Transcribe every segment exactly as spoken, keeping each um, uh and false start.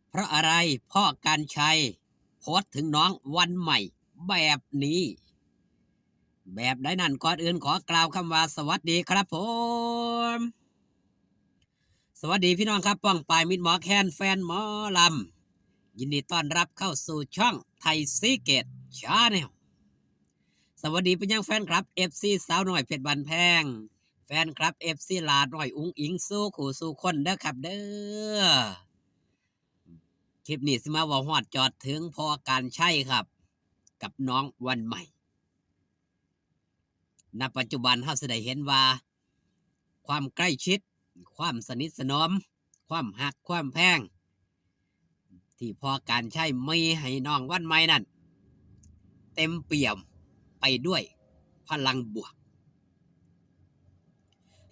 เพราะอะไรพ่อกรรชัยโพสต์ถึงน้องวันใหม่แบบนี้ แบบใดนั้น ก่อนอื่นขอกล่าวคำว่าสวัสดีครับผม สวัสดีพี่น้องครับ ป้องปายมิตรหมอแคน แฟนหมอลำ ยินดีต้อนรับเข้าสู่ช่องไทยซีเกตชาแนล สวัสดีไปยังแฟนคลับ เอฟซี สาวน้อยเพชรบ้านแพง แฟนคลับ เอฟซี หลาน้อยอุ๋งอิ๋งสู่คู่สู่คนเด้อครับเด้อ คลิปนี้สิมาเว้าฮอดจอดถึงพ่อกรรชัยครับ กับน้องวันใหม่ ณ ปัจจุบันเฮาสิได้เห็นว่า ความใกล้ชิด ความสนิทสนม ความฮักความแพง ที่พ่อกรรชัยมีให้น้องวันใหม่นั้น เต็มเปี่ยมไปด้วยพลังบวก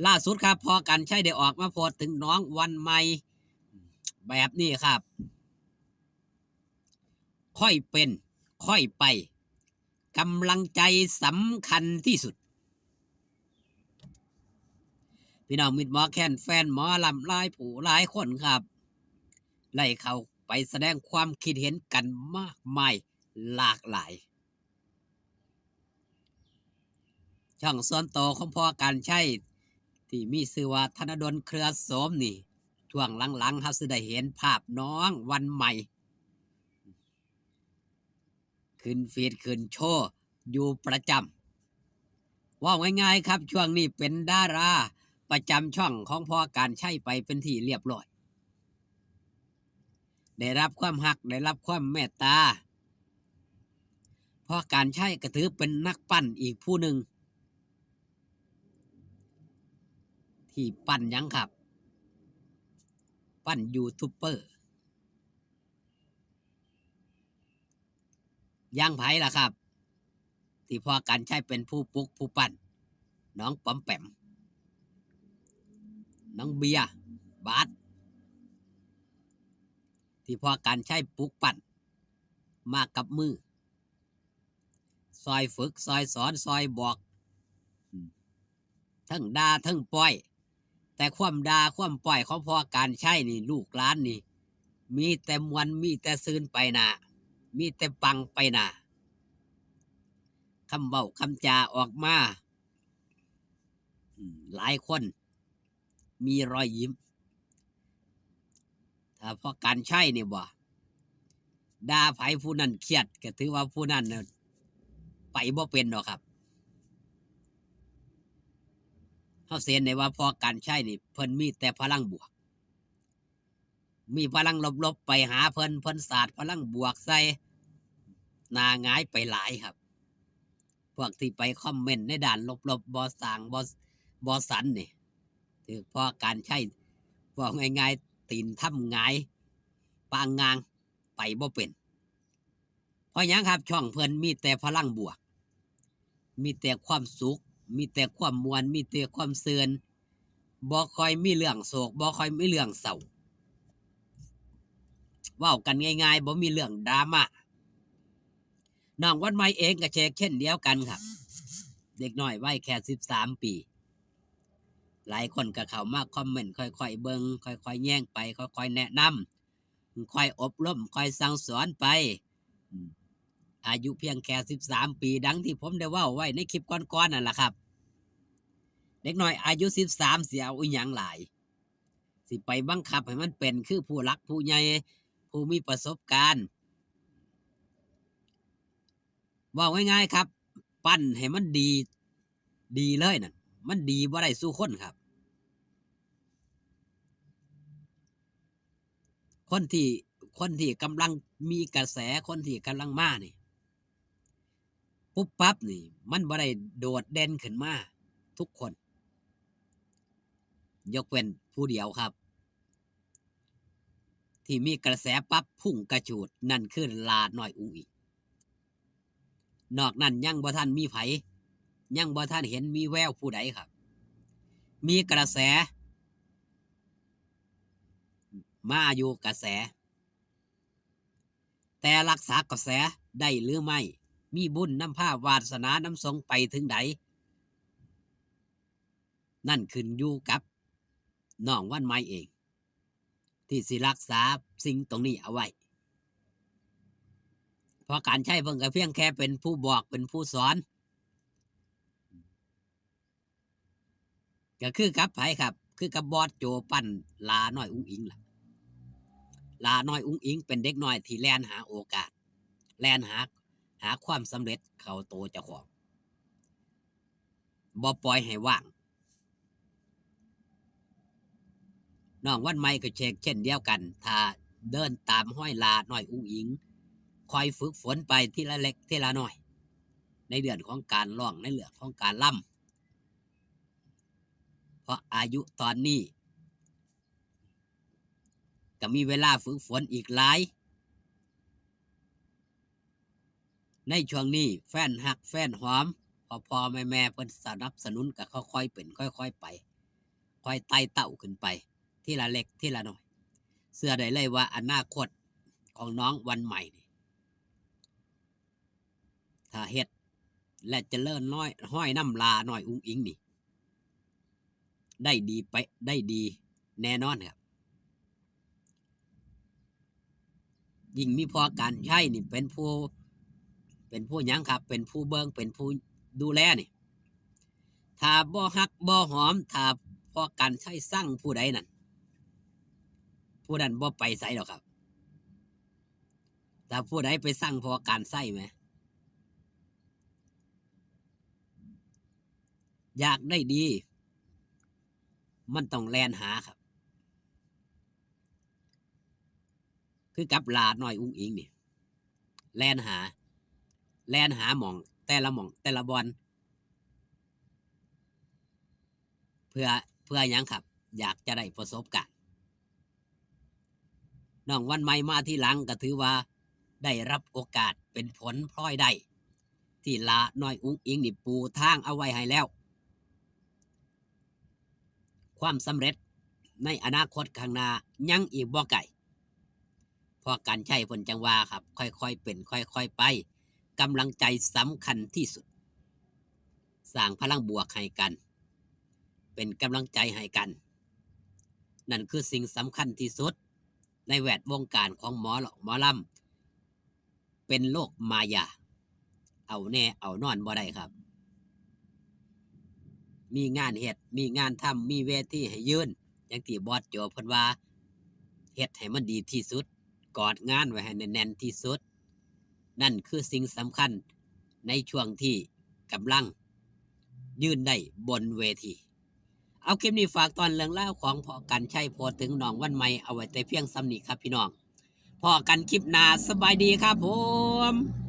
ล่าสุดครับ พ่อกรรชัยได้ออกมาโพสต์ถึงน้องวันใหม่แบบนี้ครับ ค่อยเป็น ค่อยไป กำลังใจสำคัญที่สุด พี่น้องมิตรหมอแคน แฟนหมอลำหลายผู้หลายคนครับ ได้เข้าไปแสดงความคิดเห็นกันมากมายหลากหลาย ช่องส่วนตัวของพ่อกรรชัย ที่มีชื่อว่าธนดลเครือโสมนี่ ช่วงหลังๆ เฮาสิได้เห็นภาพน้องวันใหม่ ขึ้นฟีดขึ้นโชว์อยู่ประจำ เว้าง่ายๆครับ ช่วงนี้เป็นดาราประจำช่องของพ่อกรรชัยไปเป็นที่เรียบร้อย ได้รับความฮัก ได้รับความเมตตา พ่อกรรชัยก็ถือเป็นนักปั้นอีกผู้หนึ่ง ที่ปั้นหยังครับ ปั้นยูทูบเบอร์ อย่างไผล่ะครับ ที่พ่อกรรชัยเป็นผู้ปลุกผู้ปั้น น้องปอมแปม น้องเบียร์ บาส ที่พ่อกรรชัยปลุกปั้น มากับมือ ซอยฝึก ซอยสอน ซอยบอก อืม ทั้งด่าทั้งป้อย แต่ความด่าความป้อยของพ่อกรรชัยนี่ ลูกหลานนี่ มีแต่ม่วน มีแต่ซื่นไปหน้า มีแต่ปังไปหน้า คำเว้าคำจาออกมา อืม หลายคนมีรอยยิ้ม ถ้าพ่อกรรชัยนี่บ่ ด่าไผผู้นั้นเครียด ก็ถือว่าผู้นั้นน่ะไปบ่เป็นดอกครับ เฮาสิเห็นได้ว่าพ่อกรรชัยนี่ เพิ่นมีแต่พลังบวก มีพลังลบๆ ไปหาเพิ่น เพิ่นสาดพลังบวกใส่ หน้าหงายไปหลายครับ พวกที่ไปคอมเมนต์ในด้านลบๆ บ่สร้าง บ่ บ่สรรค์นี่ ถืกพ่อกรรชัย เว้าง่ายๆ ตีนถ้ำหงาย ปางงาง ไปบ่เป็น เพราะหยังครับ ช่องเพิ่นมีแต่พลังบวก มีแต่ความสุข มีแต่ความม่วน มีแต่ความซื่น บ่ค่อยมีเรื่องโศก บ่ค่อยมีเรื่องเศร้า เว้ากันง่ายๆ บ่มีเรื่องดราม่า น้องวันใหม่เองก็เชกเช่นเดียวกันครับ เด็กน้อยวัยแค่สิบสามปี หลายคนก็เข้ามาคอมเมนต์ ค่อยๆ เบิ่ง ค่อยๆ แยงไป ค่อยๆ แนะนำ ค่อยอบรม ค่อยสั่งสอนไป อืม อายุเพียงแค่สิบสามปี ดังที่ผมได้เว้าไว้ในคลิปก่อนๆ นั่นล่ะครับ เด็กน้อยอายุสิบสาม สิเอาอิหยังหลาย สิไปบังคับให้มันเป็นคือผู้หลักผู้ใหญ่ ผู้มีประสบการณ์ เว้าง่ายๆ ครับ ปั้นให้มันดี ดีเลยนั่น มันดีบ่ได้สู่คนครับ คนที่ คนที่กำลังมีกระแส คนที่กำลังมานี่ ปุ๊บปั๊บนี่ มันบ่ได้โดดเด่นขึ้นมาทุกคน ยกเว้นผู้เดียวครับ ที่มีกระแสปั๊บพุ่งกระฉูด นั่นคือหล้าน้อยอุ๋งอิ๋ง นอกนั้นยังบ่ทันมีไผ ยังบ่ทันเห็นมีแววผู้ใดครับ มีกระแส มาอยู่กระแส แต่รักษากระแสได้หรือไม่ มีบุญนำพาวาสนานำส่งไปถึงใด นั่นขึ้นอยู่กับน้องวันใหม่เอง ที่สิรักษาสิ่งตรงนี้เอาไว้ เพราะกรรชัยเพิ่นก็เพียงแค่เป็นผู้บอกเป็นผู้สอน ก็คือกับไผครับ คือกับบอสโจปั้นหล้าน้อยอุ๋งอิ๋งล่ะ หล้าน้อยอุ๋งอิ๋งเป็นเด็กน้อยที่แล่นหาโอกาส แล่นหา หาความสำเร็จเข้าตัวเจ้าของ บ่ปล่อยให้ว่าง น้องวันใหม่ก็เช่น เช่นเดียวกัน ถ้าเดินตามฮอยหล้าน้อยอุ๋งอิ๋ง คอยฝึกฝนไปทีละเล็กทีละน้อย ในเรื่องของการร้อง ในเรื่องของการรำ เพราะอายุตอนนี้ ก็มีเวลาฝึกฝนอีกหลาย ในช่วงนี้แฟนฮักแฟนหอม พ่อๆ แม่ๆ เพิ่นสนับสนุนก็ค่อยๆ เป็นค่อยๆ ไป ค่อยไต่เต้าขึ้นไป ทีละเล็กทีละน้อย เชื่อได้เลยว่าอนาคตของน้องวันใหม่นี่ ถ้าเฮ็ดและเจริญน้อย ฮอยนำหล้าน้อยอุ๋งอิ๋งนี่ ได้ดีไป ได้ดีแน่นอนครับ ยิ่งมีพ่อกรรชัยนี่เป็นผู้ เป็นผู้หยังครับ เป็นผู้เบิ่ง เป็นผู้ดูแลนี่ ถ้าบ่ฮักบ่หอม ถ้าพ่อกรรชัยซังผู้ใดนั่น ผู้นั้นบ่ไปไสดอกครับ ถ้าผู้ใดไปซังพ่อกรรชัยแหม อยากได้ดี มันต้องแล่นหาครับ คือกับหล้าน้อยอุ๋งอิ๋งนี่ แล่นหา แล่นหาหม่อง แต่ละหม่อง แต่ละบ่อน เพื่อ เพื่อหยังครับ อยากจะได้ประสบการณ์ น้องวันใหม่มาทีหลังก็ถือว่าได้รับโอกาสเป็นผลพลอยได้ ที่หล้าน้อยอุ๋งอิ๋งนี่ปูทางเอาไว้ให้แล้ว ความสำเร็จในอนาคตข้างหน้ายังอีกบ่ไกล พ่อกรรชัยเพิ่นจั่งว่าครับ ค่อยๆ เป็น ค่อยๆ ไป กำลังใจสำคัญที่สุด สร้างพลังบวกให้กัน เป็นกำลังใจให้กัน นั่นคือสิ่งสำคัญที่สุด ในแวดวงการของหมอหลอกหมอลำ เป็นโลกมายา เอาแน่เอานอนบ่ได้ครับ มีงานเฮ็ด มีงานทำ มีเวทีให้ยืน อย่างที่บอสโจเพิ่นว่า เฮ็ดให้มันดีที่สุด กอดงานไว้ให้แน่นๆ ที่สุด นั่นคือสิ่งสำคัญในช่วงที่กำลังยืนได้บนเวที เอาคลิปนี้ฝากตอนเรื่องราวของพ่อกรรชัย พอถึงน้องวันใหม่ เอาไว้แต่เพียงส่ำนี้ครับพี่น้อง พ้อกันคลิปหน้า สบายดีครับผม